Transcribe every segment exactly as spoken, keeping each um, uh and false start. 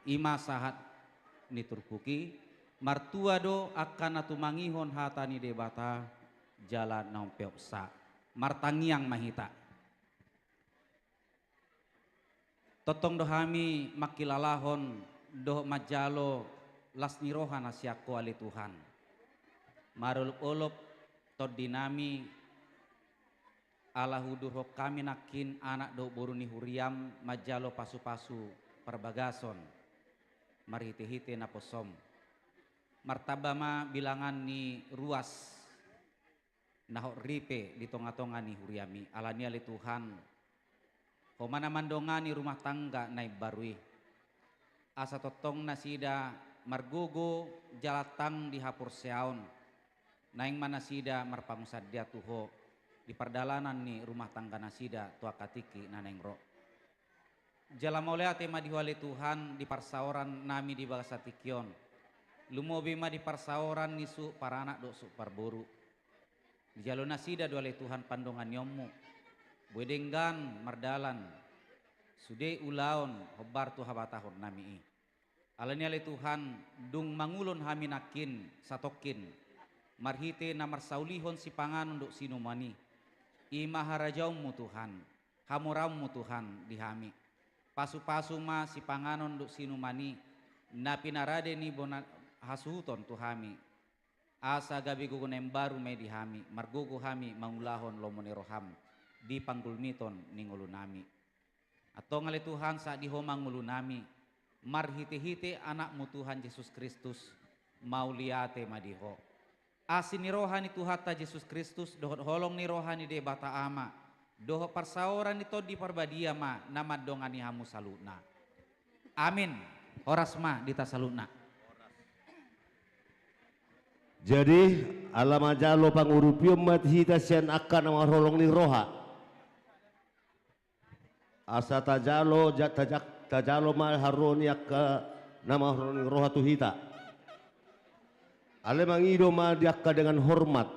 I ma sahat ni turpuk i, martua do angka na tumangihon hata ni Debata jala na umpeopsa. Martangiang ma hita. Tongtong do hami mangkilalahon dohot manjalo las ni roha na sian Ho ale Tuhan. Marolopolop tondinami ala hudurhon hami nangkin anak dohot boru ni huriaM manjalo pasupasu parbagason marhitehite naposoM. Martamba ma bilangan ni ruas na hot ripe di tongatonga ni huriaMi. Alani i ale Tuhan, Ho ma na mandongani rumah tangga na imbaru i. Asa tongtong nasida margogo jala tang di haporseaon, naeng ma nasida marpangunsandean tu Ho di pardalanan ni rumah tangga nasida tu angka tingki na naeng ro. Jala mauliate ma di Ho ale Tuhan di parsaorannami di bagasan tingki on. Lumobi ma di parsaoran ni suhut paranak dohot suhut parboru. Dijalo nasida do ale Tuhan pandonganionMu. Boi denggan mardalan sude ulaon hombar tu habatahonnami i. Alani i ale Tuhan, dung mangulon hami nangkin satongkin marhite na marsaulihon sipanganon dohot sinuman i, i ma harajaonMu Tuhan, hamoraonMu Tuhan di hami. Pasupasu ma sipanganon dohot sinuman i na pinarade ni bona hasuhuton tu hami. Asa gabe gogo na imbaru ma i di hami, margogo hami mangulahon lomo ni rohaM di panggulmiton ni ngolunami. Antong ale Tuhan, sahat di Ho ma ngolunami, marhitehite AnakMu Tuhan Jesus Kristus, mauliate ma di Ho. Asi ni roha ni Tuhanta Jesus Kristus, dohot holong ni roha ni Debata Ama, dohot parsaoran ni Tondi Parbadia ma na mandongani hamu saluhutna. Amin. Horas ma di hita saluhutna. Jadi, ala manjalo pangurupion ma hita sian angka na marholong ni roha. Asa tajalo, ja-, tajak-, tajalo ma haroro ni angka na marholong ni roha tu hita. Alai mangido ma di angka dengan hormat,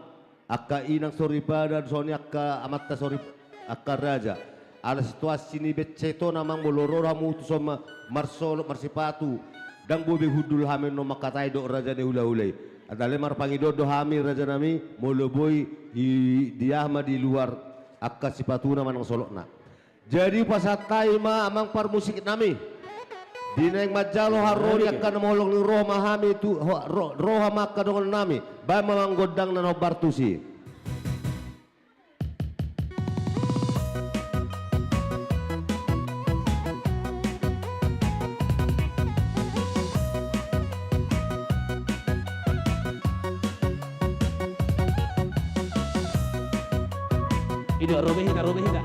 angka inang soripada, songon i angka amanta sori-, angka raja. Ala situasi ni becceto na, amang, molo ro hamu tu son ma-, marsolop, marsipatu, ndang boi be hundul hami annon mangkatai dohot raja ni hulahula i. Alai marpangidoan do hami, rajanami, molo boi i, dia ma di luar angka sipatuna manang solopna. Jadi pasahat hami ma, amang parmusiknami. Di naeng manjalo haroro ni angka na marholong ni roha ma hami tu, ho-, ro-, roha ma angka dongannami. Baen ma, amang, gondang na hombar tusi. Ido, robe hita, robe hita.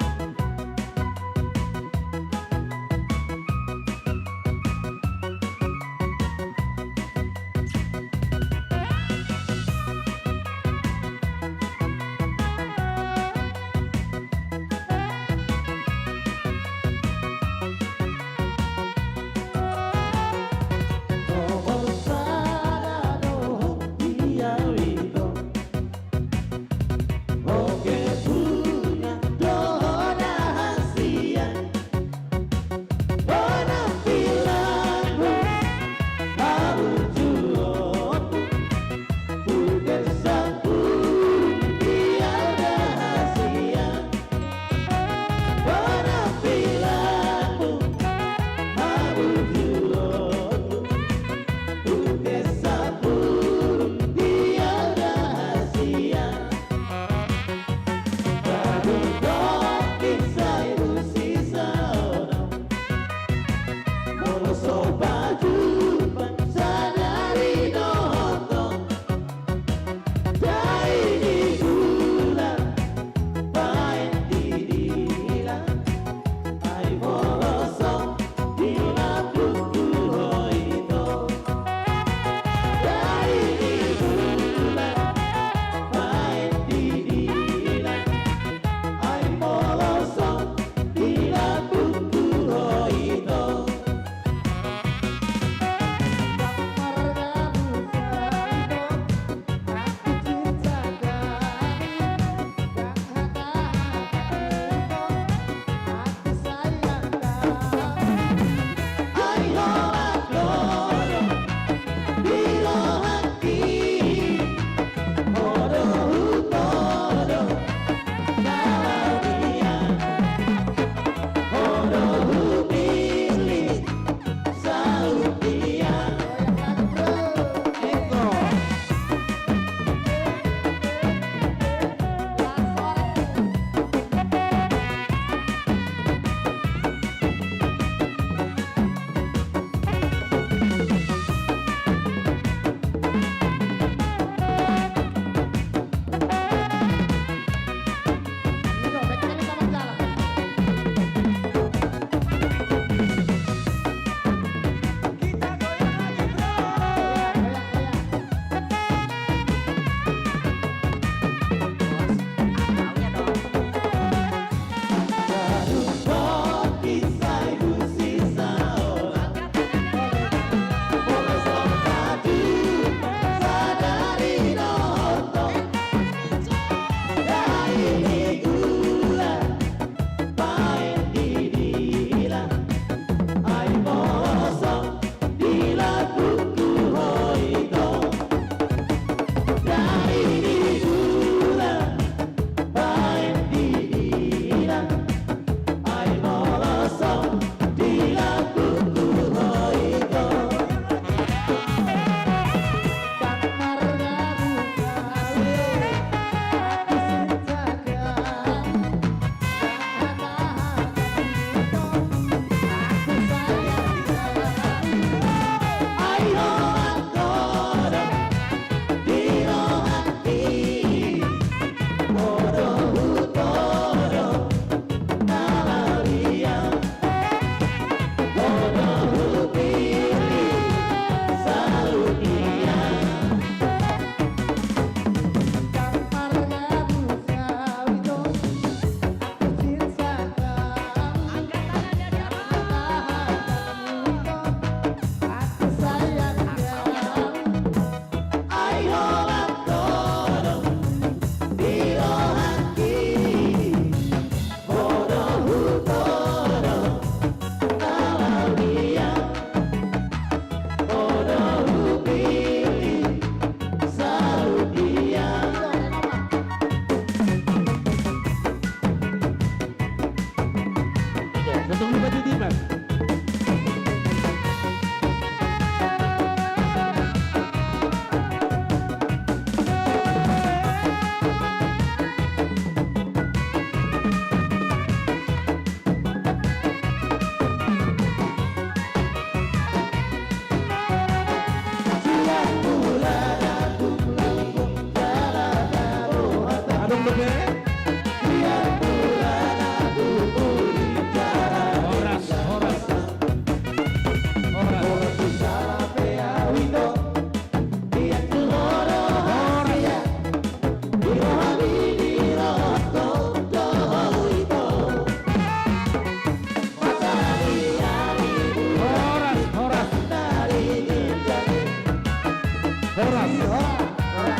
Horas, horas, horas.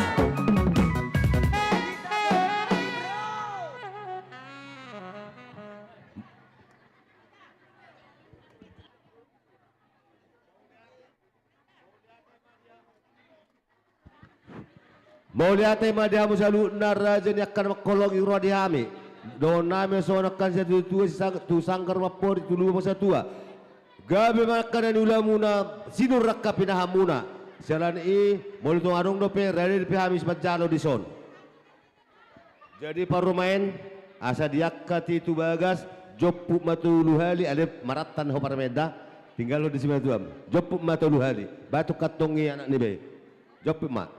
Mauliate ma di hamu saluhutna raja ni angka na mangholongi roha ni hami. Dohonon nami songon angka na situa-tua, tu sanggar mampori, tu lubang satua. Gabe ma angka na niulamuna, sinur angka pinahanmuna. Siala ni i, molo tung adong dope, rade dope hami simanjalo dison. Jadi parumaen, asa di angka tu bagas, jomput ma tolu hali, ale marantan ho parumaen da, tinggalhon di simatuam. Jomput ma tolu hali, bahen tu kantong i anak ni be. Jomput ma.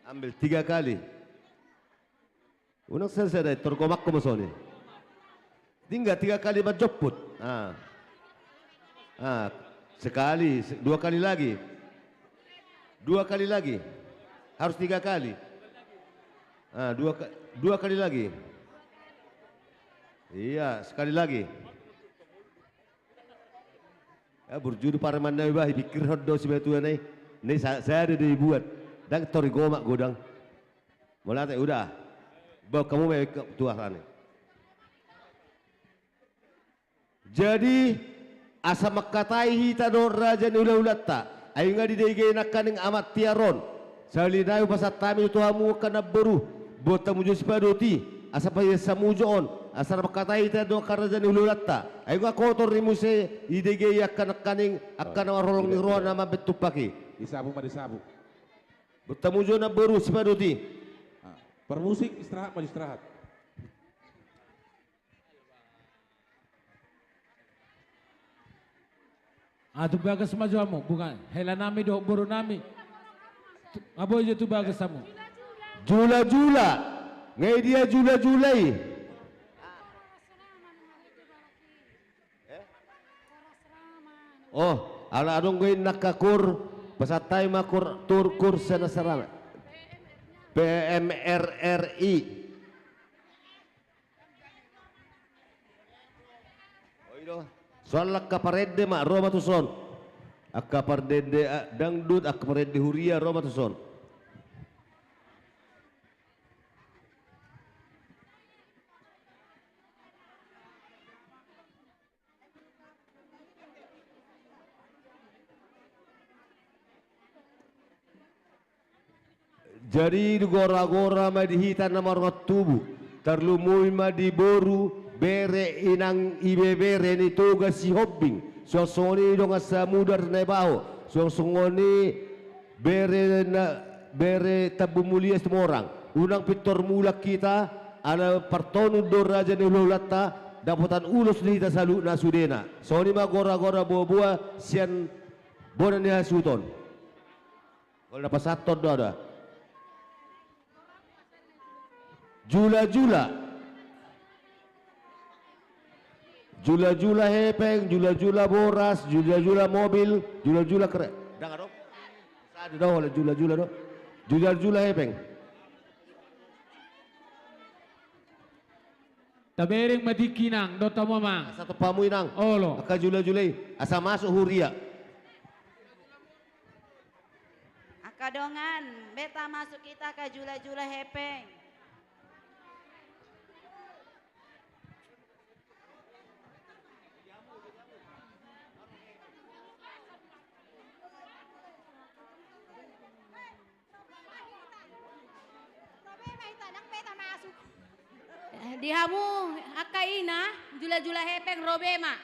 Ambil tiga kali. Unang sada-sada, tor gomak ho ma songon i. Tinggal tiga kali manjomput. Ah. Ah, sekali, se-, dua kali lagi. Dua kali lagi. Harus tiga kali. Ah, dua ka-, dua kali lagi. Iya, sekali lagi. Ah, burju do parumaen nami bah, dipikirhon do simatuana i. Nai sa-, sada do dibuat. Ndang tor digomak godang. Mauliate, udah. Bahen hamu ma i tu aha ni. Jadi, asa mangkatai hita do raja ni hula-hulanta. Ai nga didegei nangkaning amak tiar on. Sahali nai hupasahat hami tu hamu angka namboru. Boan hamu jo sipadoti. Asa pahias hamu jo on. Asa mangkatai hita do angka raja ni hula-hulanta. Ai nga kotor i muse didegei angka nangkaning angka na marholong ni roha na mambahen tumpak i. Disapu ma disapu. Boan hamu jo namboru sipadoti. Ah, parmusik istirahat ma istirahat. Ah, tu bagas ma jo hamu, bukan hela nami dohot boru nami. Tu, ah, boi jo tu bagas hamu. Jula-jula. Nga i dia jula-jula i? Oh, ala adong do i angka kur, pasahat hami ma kur, tur kur sana sarana. P M R R I. Oi do. Soal angka parende ma, ro ma tuson. Angka parende, ah, dangdut, angka parende huria, ro ma tuson. Jadi, gora-gora ma di hita na mardongan tubu, tarlumobi ma di boru, bere, inang, ibebere ni Toga Sihombing, suang songon i dongan samudar Naibaho, suang songon i bere na, bere Tambun Mulia Situmorang. Unang pintor mulak hita, ala partonun do raja ni hula-hulanta, dapotan ulos do hita saluhutna sudena. Songon i ma gora-gora boa-boa sian bona ni hasuhuton. Olo, na pasahathon do ada. Jula-jula. Jula-jula hepeng, jula-jula boras, jula-jula mobil, jula-jula kere-, ndang adong. Sada do, olo, jula-jula do. Jula-jula hepeng. Tabereng ma tingki, inang, dohot hamu, amang. Asa tompa hamu, inang. Olo. Angka jula-jula i, asa masuk huria. Angka dongan, beta masuk hita angka jula-jula hepeng. Di hamu angka ina, jula-jula hepeng, ro be ma.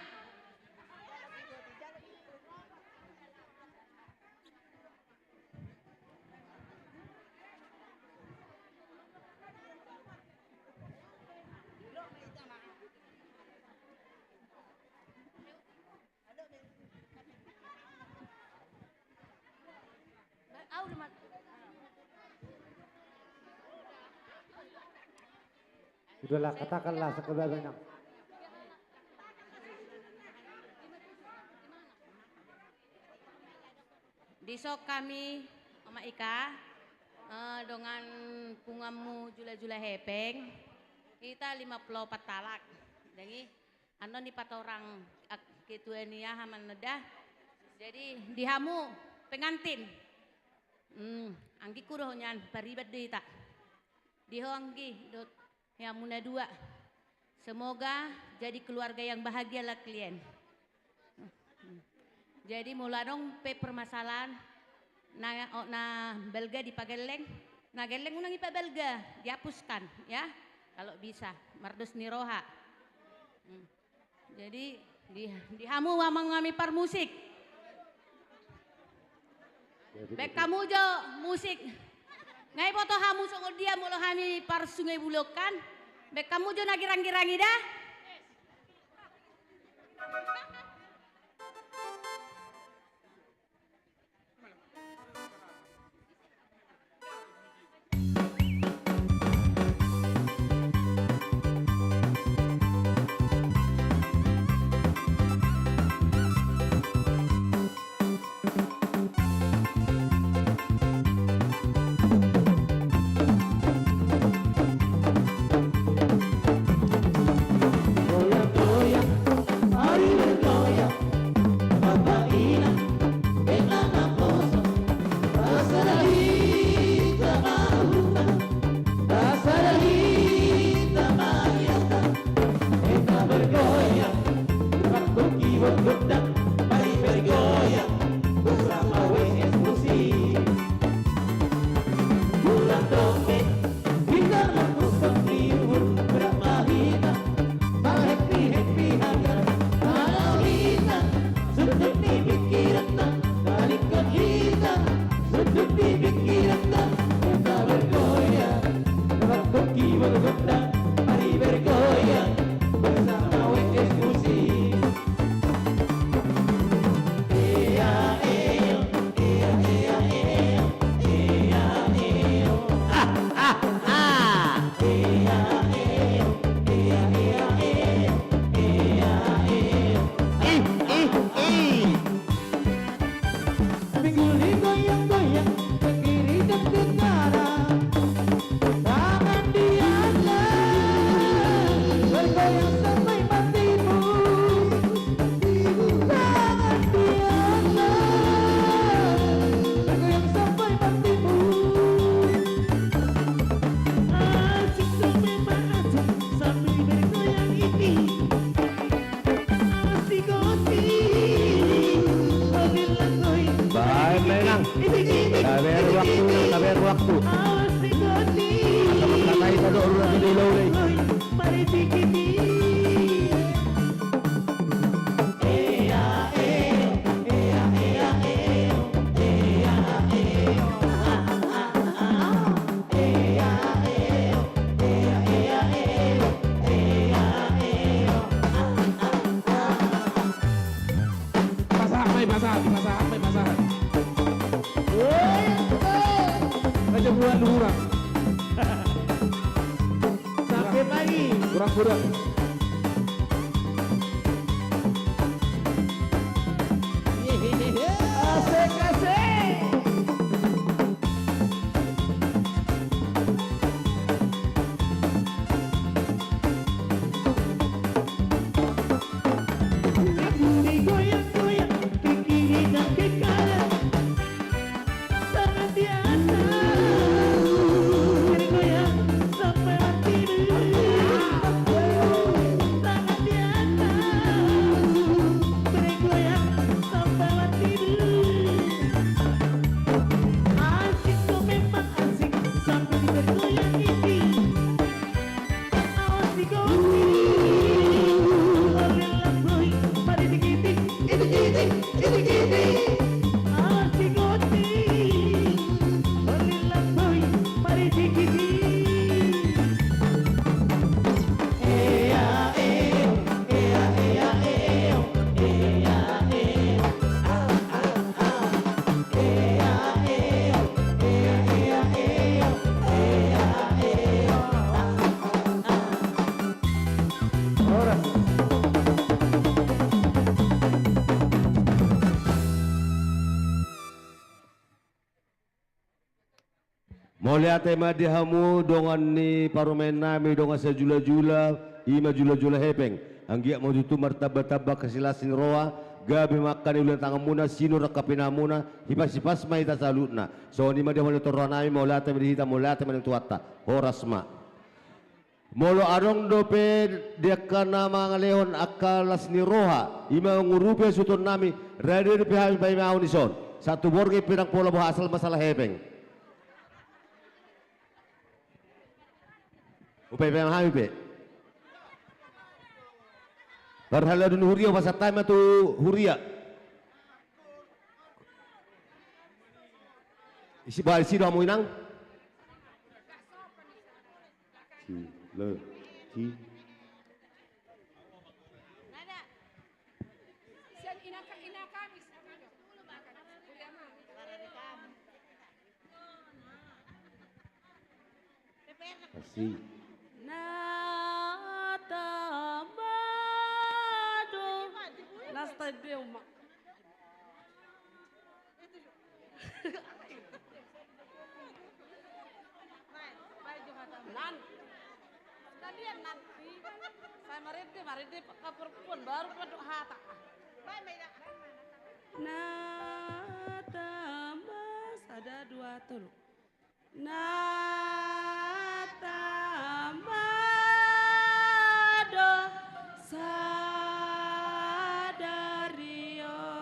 Sudahlah, katakanlah sekebagian. Dison hami, Ama Ika, eh, dongan punguanmu jula-jula hepeng, hita lima pulu opat halak. Jadi, annon dipatorang, ak-, ketua ni aha, mananda. Jadi, di hamu pengantin. Hmm, anggikku do nian, pariban do hita. Di ho anggi, dohot hamuna dua. Semoga jadi keluarga yang bahagia lah kalian. Jadi molo adong pe permasalahan na, o, na balga dipagelleng, na gelleng unang dipabalga, dihapuskan, ya. Kalau bisa, mardos ni roha. Hmm. Jadi di, di hamu amang hami parmusik. Baen hamu jo musik. Nga diboto hamu songon dia molo hami par Sungai Bulokan. Baen hamu jo na girang-girang i da. Goyang, goyang, mari bergoyang, Bapak Inang, hita naposo, rasa dari tengah hutan, rasa dari tengah hutan. Hita bergoyang, rap dohot keyboard gondang, mari bergoyang bersama W S Musik. Pulang dope, hita marmusik, berapa hita, mar-happy-happy haga. Kalau hita, sundut ni pingkiranta, talingkot hita, sundut ni pingkiranta, hita bergoyang, rap dohot keyboard gondang, mari bergoyang bersama W S Musik. Ea, ea, ea, ea, ea, ea, ea. Ah, ah, ah. Ea, ea, ea, ea, ea, ea, ea. Ih, ih, ih. Pinggul digoyang-goyang, ke kiri dan ke kanan. Tangan di atas, bergoyang sampai matimu. Tangan di atas, bergoyang sampai matimu. Asik tu memang asik, sambil bergoyang ini. Baen ma inang. Taber waktu, taber waktu. Angka mangkatai sadok rura di delo ulei. Pasahat ma i, pasahat, pasahat ma i, pasahat. Woi, woi. Raja Bulan Lurang. Sampai pagi. Kurang, kurang. Asik, asik. Digoyang-goyang, ke kiri dan ke kanan. Tangan di atas, bergoyang sampai mati. Tangan di atas, bergoyang sampai mati. Asik tu memang asik sambil bergoyang ini. Awas di goti, oleh lamboi, mari di giti, giti, giti, giti, giti. Awas di goti, oleh lamboi, mari di giti. Ea, ea, ea, ea, ea, ea, ea. Ah, ah, ah. Mauliate ma di hamu dongan ni parumaen nami, dongan sajulajula, i ma julajula hepeng. Anggiat ma tutu martambatamba hasilas ni roha, Gabe ma angka na uli ni tanganmuna, sinur angka pinahanmuna, hipas-hipas ma hita saluhutna. Songon i ma di hamu na di tonga rohanami, mauliate ma di hita, mauliate ma di Tuhanta. Horas ma. Molo adong dope di angka na mangalehon angka las ni roha, i ma mangurupi hasuhutonnami, rade dope hami paima ahu dison. Sahat tu borngin pe ndang pola boha, asal ma sala hepeng. Hupaima hami pe. Parhalado ni huria, hupasahat hami ma tu huria. Isi, bah, isi do hamu, Inang. Si, le, si. Asi. Na tamba do. Las tadi, Uma. Nan. Sekalian nanti. Saya marende, marende, perempuan baru pada hata. Na tamba, sada, dua, tolu. Na tamba do sadari on,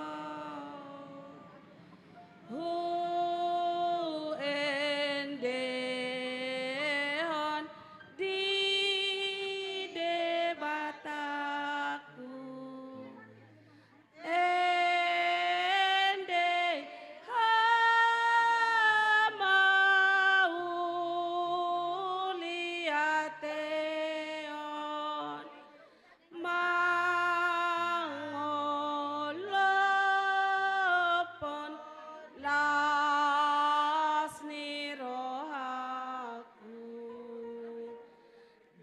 huendehon di Debataku. Ende hamauliatehon mangolophon las ni rohaku.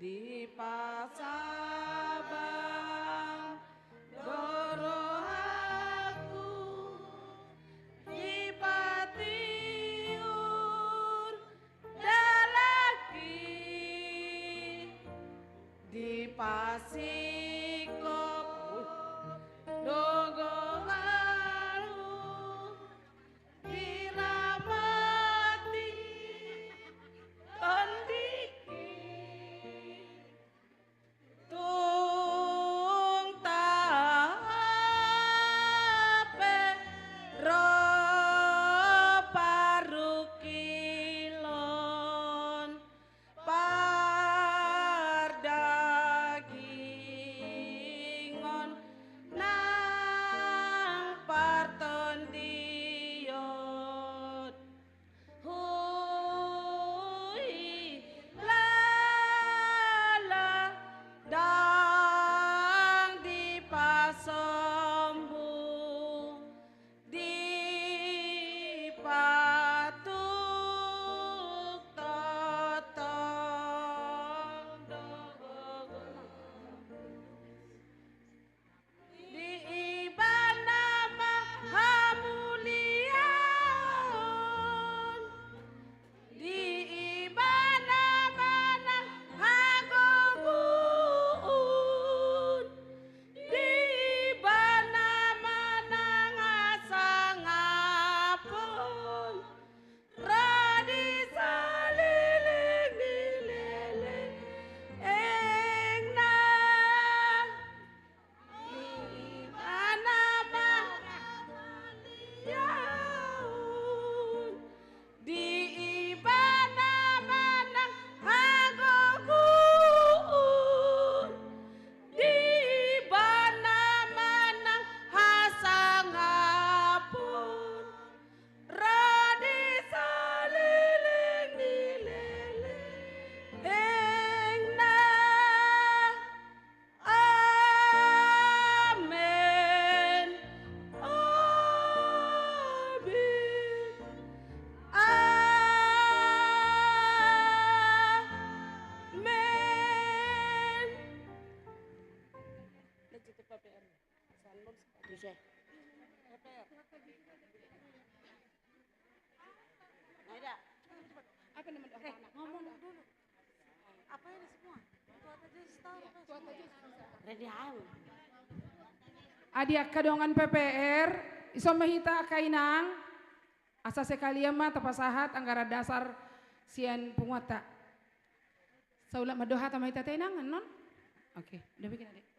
Dipasabang do rohaku, dipatiur dalanki, dipasingkop do goarhu, diramoti tondingki. Tung tahape ro parungkilon, pardagingon nang partondion. Huilala ndang dipasombu, dipatuk tongtong do gogo. Di Ibana ma hamuliaon, di Ibana ma nang hagogoon, di Ibana ma nang hasangapon. Ro di salelenglelengna, di Ibana ma hamuliaon, di Ibana ma nang hagogoon, di Ibana ma nang hasangapon. Ro di salelenglelengna. Amen. Amen. Amen. Lanjut ke P P R. Sandal sepatu saya. Nah, dah. Apa nama anak? Ngomong dulu. Apa ini semua? Tuat aja tahu. Ready ayo. Adi angka dongan P P R, ison ma hita angka inang, asa sekalian ma tapasahat anggaran dasar sian punguanta. Saulak mandok hata ma hita te inang annon. Oke, udah bikin adik.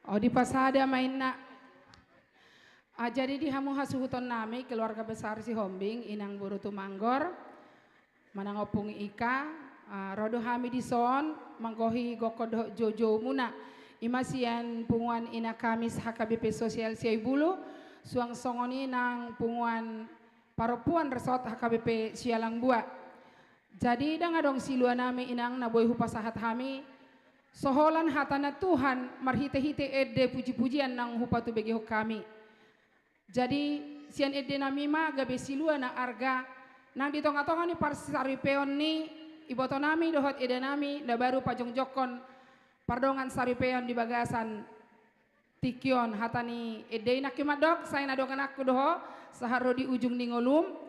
O, dipasada ma inna. Ah, jadi di hamu hasuhuton nami, keluarga besar Sihombing, Inang Boru Tumanggor, manang Ompung Ika, ah, ro do hami dison manggohi gokhon dohot joujou muna. I ma sian punguan Ina Kamis H K B P Sosial Siaibulu, suang songon i nang punguan parompuan resort H K B P Sialangbua. Jadi, ndang adong silua nami, Inang, na boi hupasahat hami, so holan hata ni Tuhan marhitehite ende pujipujian naung hupatubegehon hami. Jadi, sian ende nami ma gabe silua na arga, nang di tongatonga ni parsaripeon ni iboto nami dohot eda nami, na baru pajongjongkon pardongan saripeon di bagasan tingki on. Hata ni ende i nangkin mandok, sai na dongananku do ho, sahat ro di ujung ni ngolum.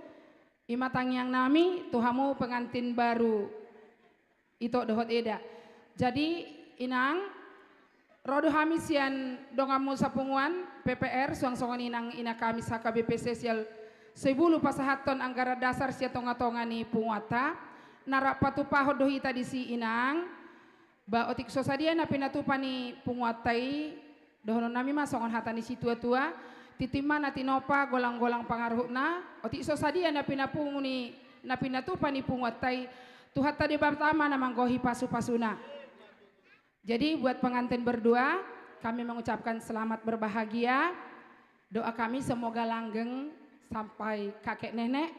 I ma tangiang nami tu hamu pengantin baru ito dohot eda. Jadi, Inang, ro do hami sian donganmu sapunguan P P R, suang songon i nang Ina Kamis H K B P Sosial Siaibulu pasahathon anggaran dasar sian tongatonga ni punguanta. Na rap patupahon do hita disi, Inang. Ba otik so sadia na pinatupa ni punguanta i, dohonon nami ma songon hata ni situatua: Tintin ma na tinompa, golanggolang pangaruhutna. Otik so sadia na pinapungu ni, na pinatupa ni punguanta i, Tuhanta Debata ma na manggohi pasupasuna. Jadi, buat pengantin berdua, kami mengucapkan selamat berbahagia. Doa kami semoga langgeng sampai kakek nenek,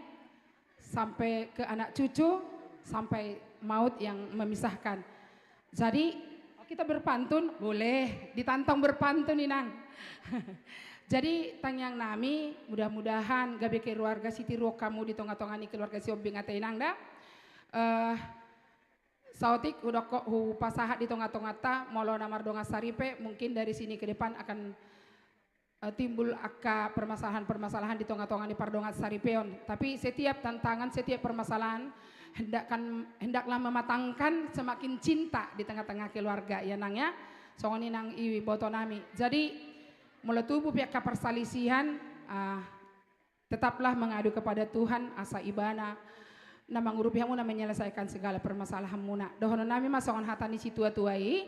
sampai ke anak cucu, sampai maut yang memisahkan. Jadi, kita berpantun? Boleh, ditantang berpantun, Inang. Jadi, tangiang nami, mudah-mudahan gabe keluarga sitiruon hamu di tongatonga ni keluarga Sihombing ate, Inang, da. Eh, saotik hudokkon, hupasahat di tongatonganta, molo na mardongan saripe, mungkin dari sini ke depan akan eh, timbul angka permasalahan-permasalahan di tongatonga ni pardongan saripeon. Tapi setiap tantangan, setiap permasalahan, hendakkan, hendaklah mematangkan semakin cinta di tengah-tengah keluarga, ya, Nang, ya. Songon i nang iboto nami. Jadi, molo tubu pe angka persalisihan, ah, tetaplah mengadu kepada Tuhan, asa Ibana na mangurupi hamu, na menyelesaikan segala permasalahanmuna. Dohonon nami ma songon hata ni situatua i: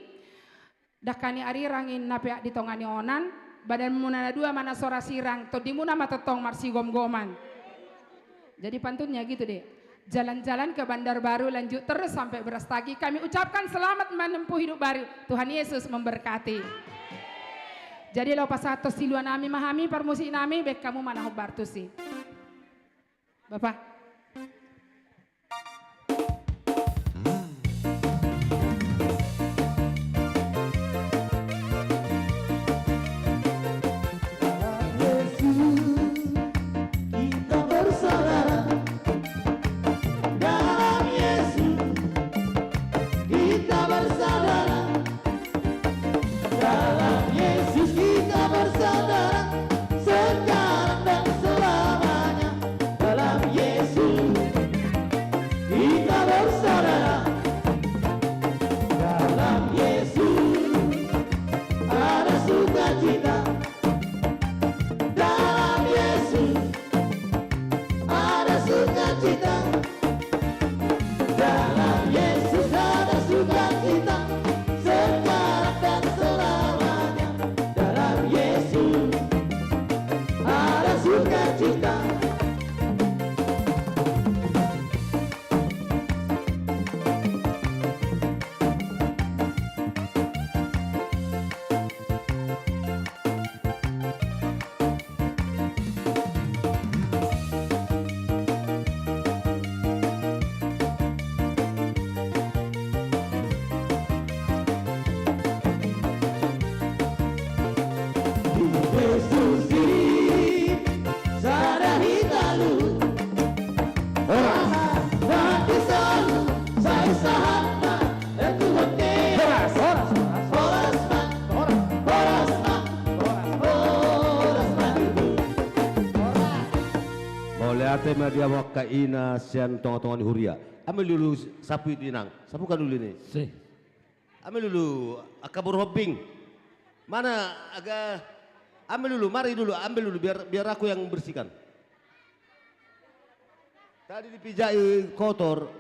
Dangka ni ari, rangin na peak di tonga ni onan, badanmuna na dua ma na so ra sirang, tondimuna ma tongtong marsigomgoman. Jadi pantunnya gitu deh. Jalan-jalan ke Bandar Baru, lanjut terus sampai Brastagi. Kami ucapkan selamat menempuh hidup baru. Tuhan Yesus memberkati. Jadi laho pasahathon silua nami ma hami, parmusik nami, baen hamu ma na hombar tusi. Bapa. Dalam Yesus kita bersaudara. Dalam Yesus kita bersaudara. Dalam Yesus kita bersaudara, sekarang dan selamanya. Dalam Yesus kita bersaudara. Dalam Yesus ada sukacita. Dalam Yesus ada sukacita. Dalam Yesus ada sukacita, sekarang dan selamanya. Dalam Yesus ada sukacita. Di Jesus i sada hita lu. Horas. Mati solu sai sahatna. Horas, horas, horas. Horas ma. Horas ma. Horas ma. Mauliate ma di hamu angka ina sian tongatonga ni huria. Ambil dulu sapu itu, Inang. Sapukan dulu ini. Si. Ambil dulu angka boru Hombing. Mana aga, ambil dulu, mari dulu, ambil dulu, biar, biar aku yang bersihkan. Tadi dipijai kotor.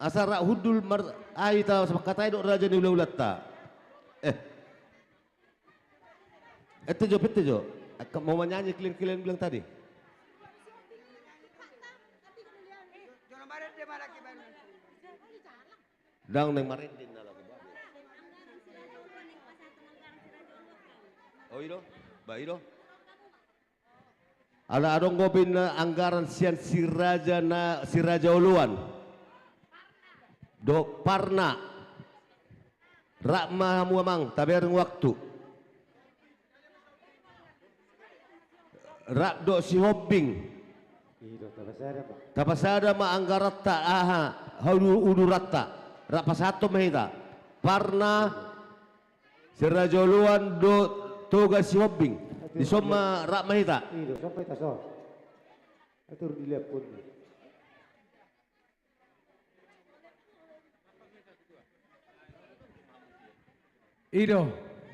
Asa rap hundul mar-, ai ta, samangkatai dohot raja ni hula-hulanta. Eh. Ente jo, ente jo. Angka mau manyanyi keliling-keliling bilang tadi. Ndang naeng marende na lagu baru. Oh, i do? Ba, i do? Ala adong dope na anggaran sian si raja na, si raja oloan. Dohot parna. Rap ma hamu amang, tabereng waktu. Rap dohot Sihombing. I do, tapasada ma. Tapasada ma anggaranta, aha, udu-, uduranta. Rap pasahathon ma hita. Parna, si raja oloan dohot Toga Sihombing. Dison ma rap ma hita. I do, son ma hita son. Atur dilehon. I do,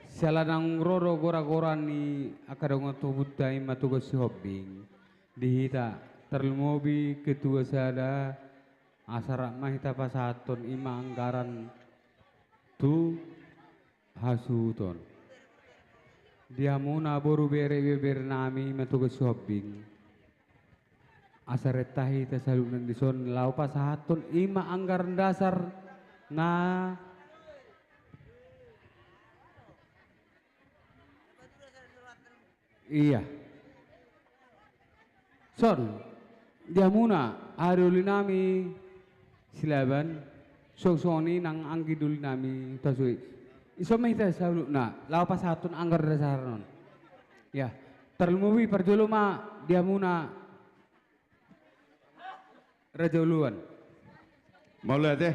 siala naung ro do gora-gora ni angka dongan tubunta i ma Toga Sihombing. Di hita, tarlumobi ketua sada, asa rap ma hita pasahathon i ma anggaran tu hasuhuton. Di hamuna boru, bere, ibebere nami ma Toga Sihombing. Asa rap hita saluhutna dison laho pasahathon i ma anggaran dasar na Ia. Son, di hamuna, anggi doli nami Silaban, songon i nang anggi doli nami Tasu i. Dison ma hita saluhutna, laho pasahathon anggaran dasar on. Ia, tarlumobi parjolo ma di hamuna Raja Oloan. Mauliate,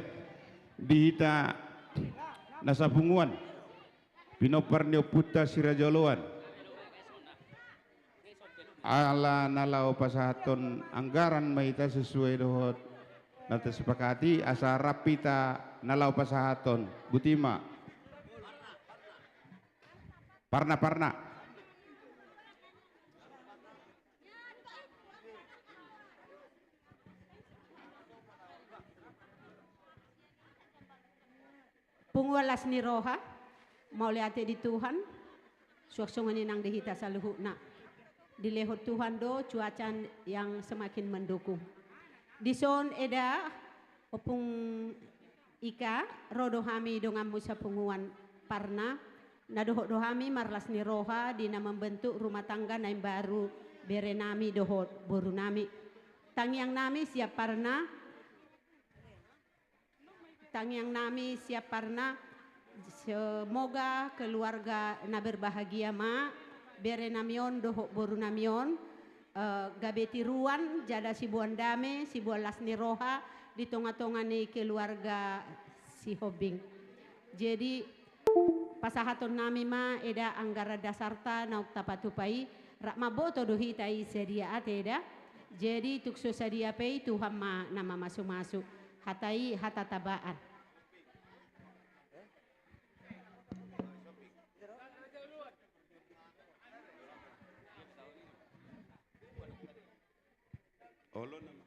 di hita na sapunguan, pinompar ni ompunta si Raja Oloan. Ala na laho pasahathon anggaran ma hita sesuai dohot na tasepakati, asa rap hita na laho pasahathon. Boti ma. Parna, parna. Punguan las ni roha, mauliate di Tuhan, suang songon i nang di hita saluhutna. Dilehon Tuhan do cuaca yang semakin mendukung. Dison eda, Ompung Ika, ro do hami donganmu sapunguan Parna, na dohot do hami marlas ni roha di na membentuk rumah tangga na imbaru bere nami dohot boru nami. Tangiang nami sian Parna, tangiang nami sian Parna, semoga keluarga na berbahagia ma, bere nami on dohot boru nami on, eh, gabe tiruan, jala siboan dame, siboan las ni roha di tonga-tonga ni keluarga Sihombing. Jadi, pasahaton nami ma eda anggaran dasarta naung tapatupa i, rap mamboto do hita i sadia ate eda. Jadi, tung so sadia pe i Tuhan ma na mamasu-masu. Hata i hata tabaan. Olo nama.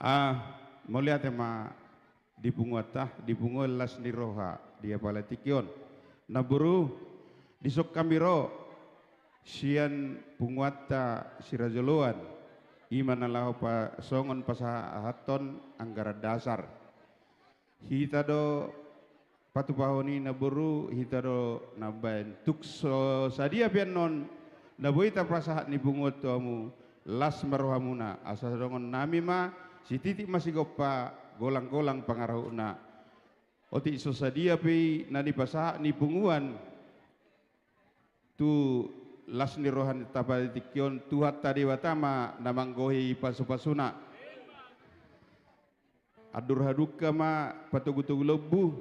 Ah, mauliate ma di punguanta, di punguan las ni roha di apala tingki on. Namboru, dison hami ro sian punguanta si Raja Oloan, i ma na laho pa-, songon pasahathon anggaran dasar. Hita do patupahon i namboru, hita do na mambaen. Tung so sadia pe annon na boi tarpasahat ni punguan tu hamu, las ma rohamuna, asa songon nami ma, sititi ma sigompa, golang-golang pangarahutna. Otik so sadia pe i na nipasahat ni punguan tu las ni roha ni apala tingki on, Tuhanta Debata ma na manggohi pasu-pasuna. Andor hadungka ma patogu-togu lombu,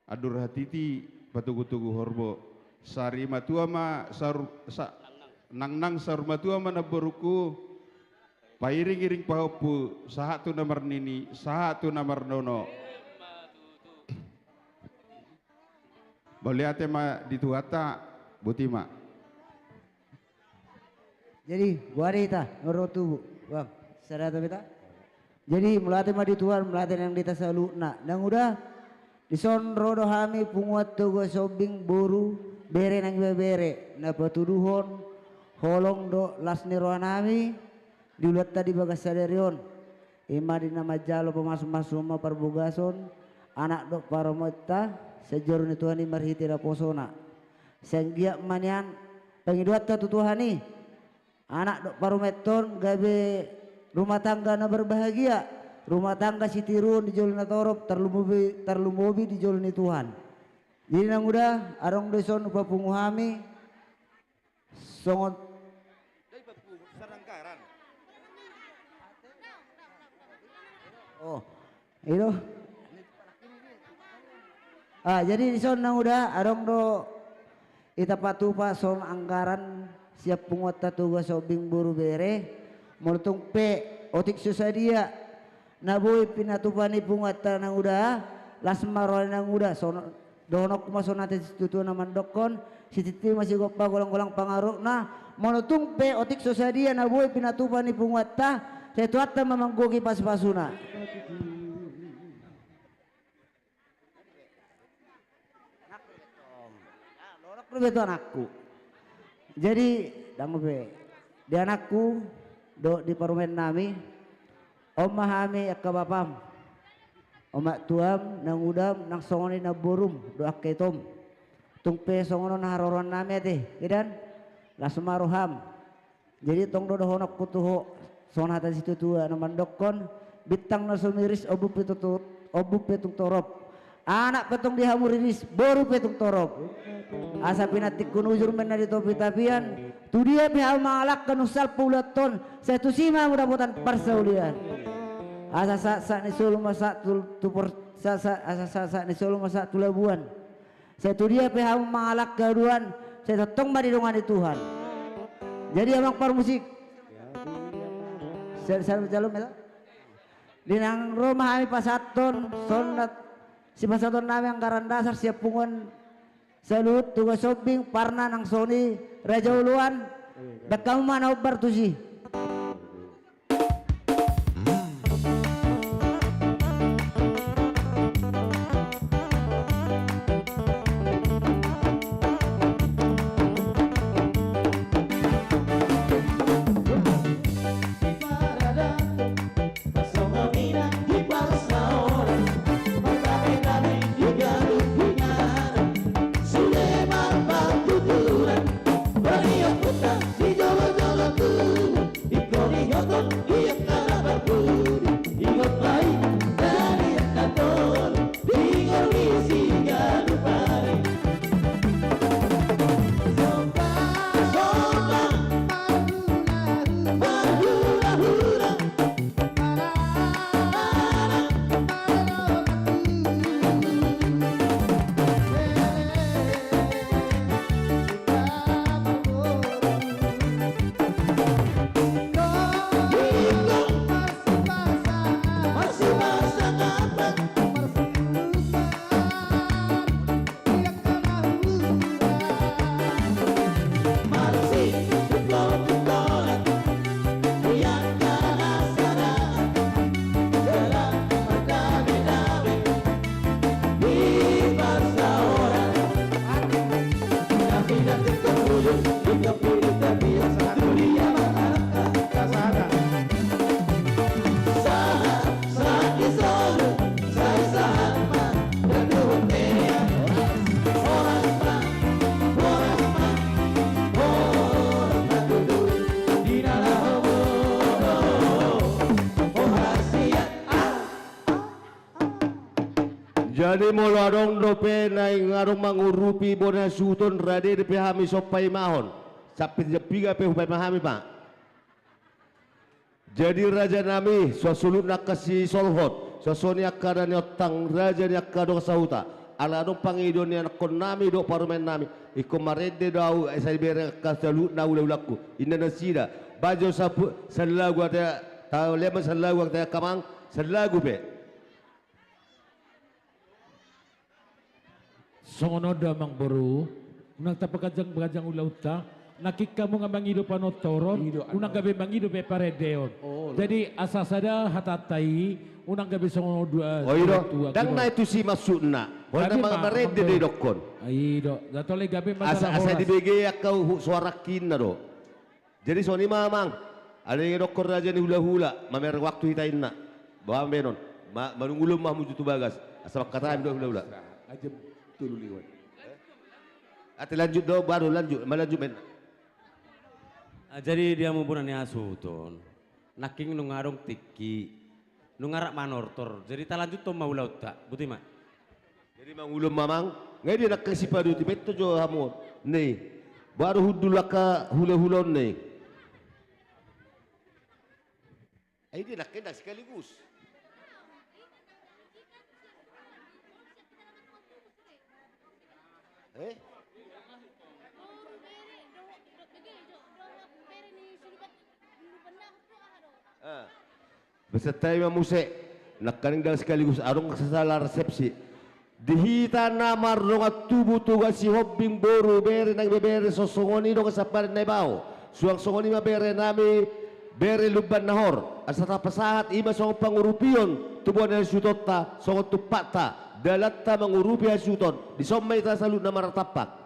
andor hatiti patogu-togu horbo. Saur matua ma saur, sa-, nangnang saur matua ma namborungku, pairing-iring pahompu, sahat tu na marnini, sahat tu na marnono. Mauliate ma di Tuhanta, boti ma. Jadi, boha do hita, molo tubu, Bang. Sada ta beta. Jadi mauliate ma di Tuhan, mauliate nang di hita saluhutna. Nang uda, dison ro do hami punguan Toga Sombing boru bere nang ibebere na patuduhon holong dohot las ni roha nami di ulaonta di bagas sadari on. Ima di na manjalo pamasumasuon ma parbogason, anak dohot parumaenta, sian joro ni Tuhan i marhite naposona. Sai anggiat ma nian pangidoanta tu Tuhan i, anak dohot parumaenta on gabe rumah tangga na berbahagia, rumah tangga sitiruon di jolo na torop, tarlumobi, tarlumobi di jolo ni Tuhan. Jadi nang uda, adong do dison hupapungu hami songon. Oh, i do. Ah, jadi dison nang uda, adong do hita patupa songon anggaran sian punguanta Toga Sombing boru bere, molo tung pe otik so sadia na boi pinatupa ni punguanta nang uda, las ma roha ni nang uda, songon dohononku ma songon hata ni situatua na mandokkon, sititi ma sigompa, golanggolang pangarahutna. Molo tung pe otik so sadia na boi pinatupa ni punguanta, sai Tuhanta ma manggohi pasupasuna. Dohononku do i tu anakku. Jadi, dang pe, di anakku dohot di parumaen nami, on ma hami angka bapam, omak tuam, nang udam, nang songon i namborum dohot angka itom. Tung pe songon on haroroan nami ate, idan, las ma roham. Jadi tong do dohononku tu ho, songon hata ni situatua na mandokkon, bintang na so miris ombun pe tung to-, ombun pe tung torop. Anak pe tong di hamu riris, boru pe tung torop. Asa pinantikkon ujur ma inna di topi tapian, tu dia pe hamu mangalangka nunga salpu ulaonta on, sai tusi ma hamu dapotan parsaulian. Asa sahat, sahat ni solu ma sahat tu, tu por-, sa-, sa-, asa sahat, sahat ni solu ma sahat tu labuan. Sai tu dia pe hamu mangalangka haduan, sai tongtong ma didongani Tuhan. Jadi amang parmusik. Sa-, sa-, sa-, di nang ro ma hami pasahathon, songon na sipasahaton nami anggaran dasar sian punguan saluhut Toga Sombing, parna nang songon i Raja Oloan, bahen hamu ma na hombar tusi. Ingkon ingoton di angka na parpudi, ingot ma i dari angka tolu, tingor ni siganup ari. Somba, somba, marhurahura. Jadi molo adong dope naeng adong mangurupi bona suhuton, rade dope hami sipaimahon. Sampit jam piga pe hupaima hami, Pak. Jadi raja nami, songon saluhutna angka sisolhot, songon i angka na niontang raja ni angka dongan sahuta. Ala adong pangidoan ni anakkon nami dohot parumaen nami, ingkon marende do ahu, sai bere angka saluhutna hulahulangku. Inna nasida, bahen jo sapu-, sallagu ate, ta-, lean ma sallagu ate angka amang, sallagu pe. Songon on do amang boru, unang tapaganjangganjang ulaonta, Nangkin hamu nga mangido panortoron, unang gabe mangido pe parendeon. Jadi asa sada hatanta i, unang gabe songon dua. Oi do, ndang na i tusi maksudna. Hona marende do idokkon. I do, asa dibege angka suarangki, inna do. Jadi songon i ma amang. Alai nunga didokkon raja ni hulahula, mamereng waktu hita, inna. Boha ma baenon? Manungkun ma hamu tu bagas. Asa mangkatai hamu do hulahula. Ate lanjut do, baru lanjut, malanjut ma inna. Jadi di hamu bona ni hasuhuton, nangkin nunga adong tingki, nunga rap manortor. Jadi talanjuthon ma ulaonta, botima. Jadi mangulon ma amang, nga i dia nangkin sipaduti, baen jo hamu on. Ni, baru hundul angka hulahula on ni. Ai dia nangkin ndang sekaligus. Eh? Beserta ima muse, nangkaning ndang sekaligus, adong sala resepsi. Di hita na mardongan tubu, Toga Sihombing, boru, bere nang ibebere, songon i do songon i sampari na ibao. Suang songon i ma bere nami, bere Lumban Nahor. Asa tapasahat ima songon pangurupion tubuan ni hasuhutonta, songon tumpakta, dalanta mangurupi hasuhuton. Dison ma hita saluhutna marnatampak.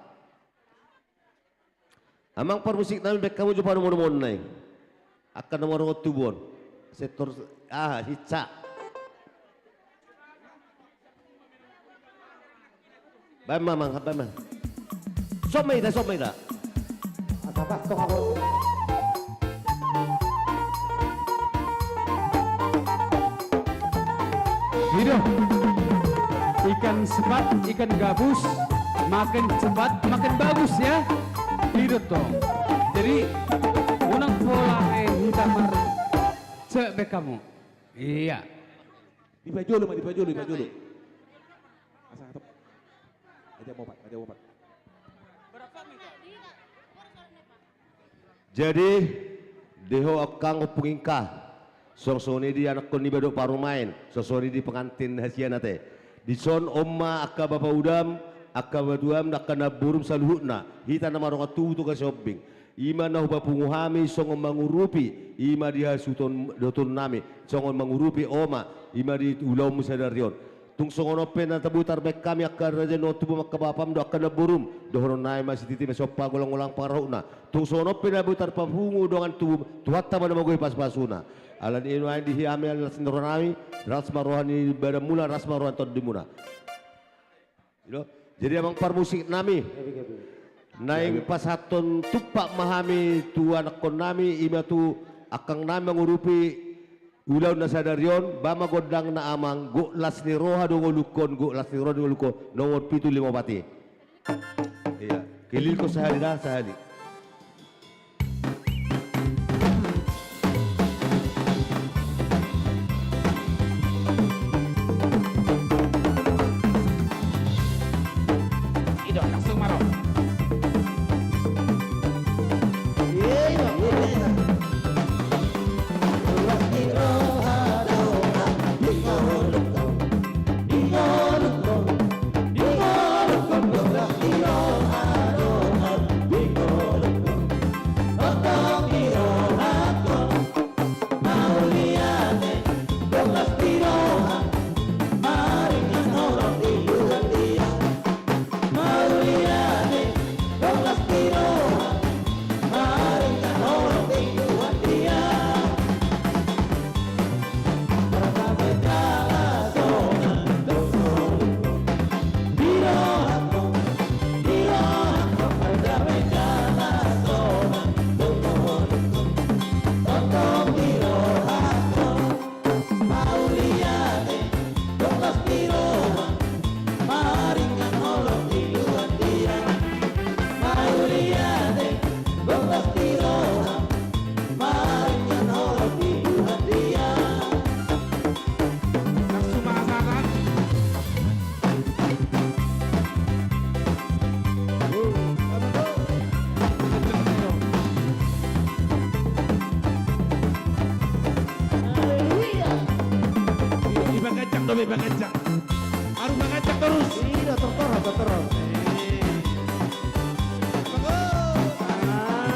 Amang parmusik nami, baen hamu jo panomunomuonna i. Angka na mardongan tubu on. Sektor, aha, hinsa. Baen ma amang, baen ma. Dison ma hita, dison ma hita. I do. Ikan sepat, ikan gabus, makin cepat, makin bagus, ya. I do tong. Jadi, unang pola, eh, hita mar-, cek baen hamu. Iya. Dipajolo ma, dipajolo, dipajolo. Asa hatop. Aja mopat, aja mopat. Jadi, di ho angkang ompung ingka, songon i di anakkon niba dohot parumaen, songon i di pengantin hasian ate. Dison on ma angka bapa udam, angka bapa tuam, angka namborum saluhutna, hita na mardongan tubu Toga Sihombing. Ima na hupapungu hami songon mangurupi, ima di hasuhuton dohot nami, songon mangurupi oma, ima di ulaonmu sadari on. Tung songon on pe na tabo tarbaen hami angka raja ni dongan tubu, angka bapam dohot angka namborum, dohonon nami ma sititi ma siompa, golanggolang pangarahutna. Tung songon on pe na tabo tarpapungu dongan tubu, Tuhanta ma na magohi pasupasuna. Alani i nuaeng di hami las ni roha nami, las ma roha ni badanmuna, las ma roha ni tondimuna. I do. Jadi amang parmusik nami, naeng pasahathon tumpak ma hami tu anakkon nami, ima tu angkang nami mangurupi ulaon na sadari on. Ba ma gondangna amang, gok las ni roha do ngolungkon, gok las ni roha do ngolungkon, nomor pitu lima opat i. Iya, kelilhon sahali da, sahali. I do, langsung ma ro. Haleluya. Iya, dipakencang do, dipakencang. Harus pakencang terus. Iya, tortor, tortor. Eh. Bagus. Ah.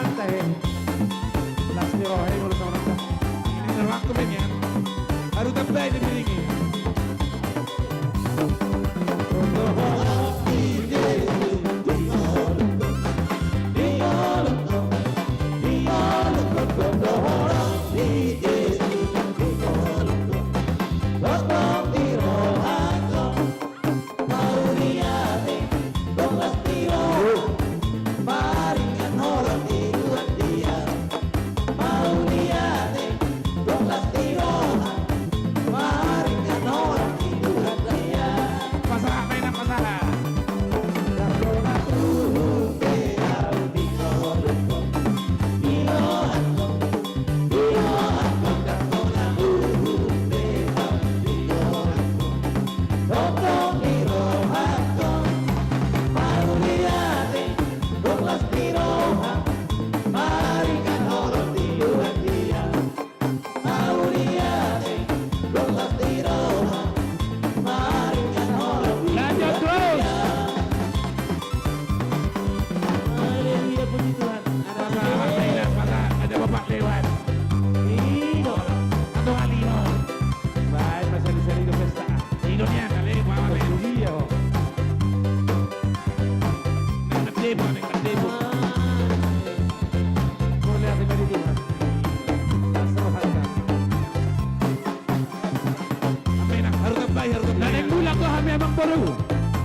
Naeng mulak do hami, amang boru.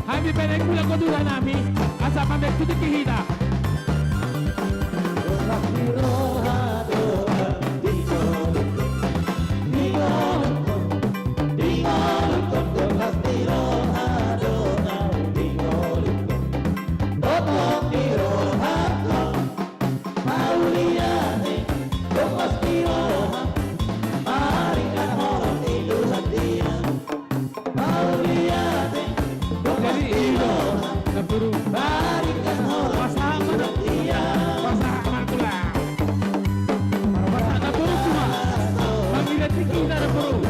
Hami pe naeng mulak do tu huta nami, asa mambahen tingki hita. Jadi, i do, na boru. Pasahat ma, pasahat ma tulang. Pasahat na boru, cuma. Panggilan tingki hita na boru.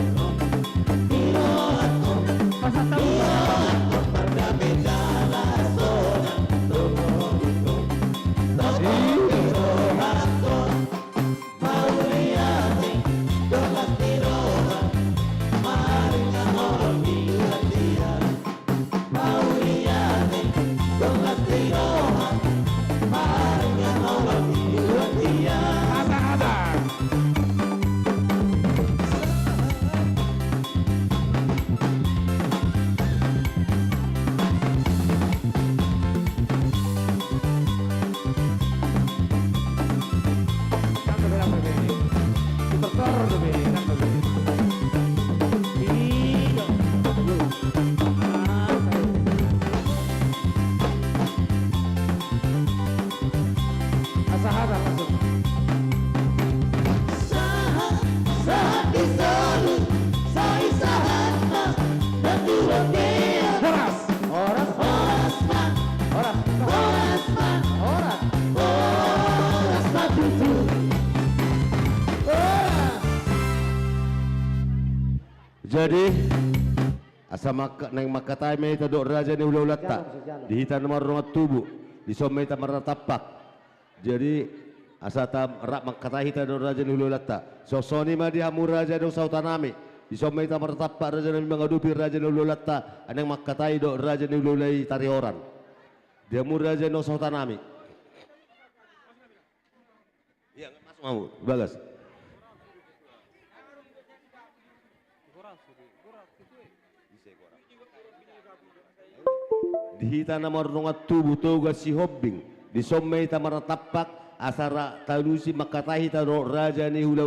Pasahat ma. Asa hata langsung. Sahat, sahat di solu, sai sahat ma, na tubu dia. Horas. Horas. Horas ma. Horas. Horas ma. Horas. Horas ma tutu. Horas. Jadi, asa mangka-, naeng mangkatai ma hita dohot raja ni hulahulamuna. Di hita na mardongan tubu, dison ma hita marnatampak. Jadi, asa ta-, rap mangkatai hita dohot raja ni hulahulamuna. Songon i ma di hamu raja dohot sahuta nami. Dison ma hita marnatampak raja nami mangadopi raja ni hulahulamuna. Naeng mangkatai dohot raja ni hulahula i tarihoran. Di hamu raja dohot sahuta nami. Iya, masuk hamu, bagas. Di hita na mardongan tubu Toga Sihombing, dison ma hita marnatampak, asa ra-, talusi mangkatai hita dohot raja ni hula-,